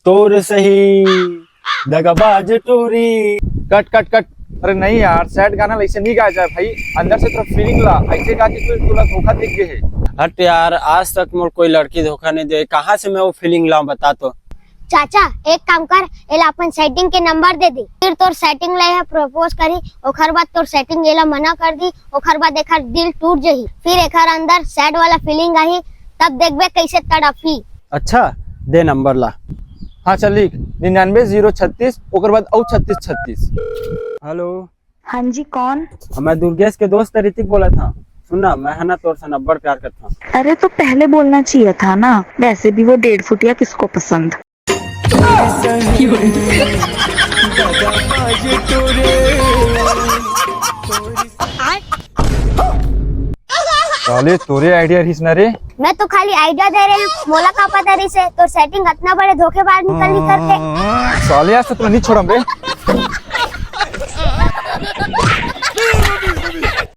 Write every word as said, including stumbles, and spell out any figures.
तोर सही दगाबाज टूरी। कट कट कट। अरे नहीं यार, सैड गाना वैसे नहीं गाया जाए भाई। अंदर से तोर फीलिंग ला, ऐसे गा के कोई तोला धोखा दे गे हे। हट यार, आज तक मोर कोई लड़की धोखा नहीं दे, कहाँ से मैं वो फीलिंग लाऊं बता तो। चाचा, एक काम कर, एला अपन सेटिंग के नंबर दे दे, फिर तोर सेटिंग ला एहा प्रपोज करी, ओखर बाद तोर सेटिंग एला मना कर दी, ओखर बाद एखर दिल टूट जही, फिर एखर अंदर सैड वाला फीलिंग आही, तब देखबे कैसे तड़पही। अच्छा, दे नंबर ला। हाँ चल लिख, निन्यानवे जीरो छत्तीस, ओकर बाद अउ छत्तीस छत्तीस। हेलो। हाँ जी, कौन? मैं दुर्गेश के दोस्त ऋतिक बोलत हंव। सुन ना, मैं ह ना तोर से नब्बड़ प्यार करत हंव। अरे तो पहले बोलना चाहिए था ना, वैसे भी वो डेढ़ फुटिया किसको पसंद। साले तोरे आइडिया रहिस ना रे। मैं तो खाली आइडिया दे रहे हंव, मोला का पता रहिस हे तोर सेटिंग अतना बड़े धोखेबाज निकलही करके। साले आज तो तोला नहीं छोड़म रे।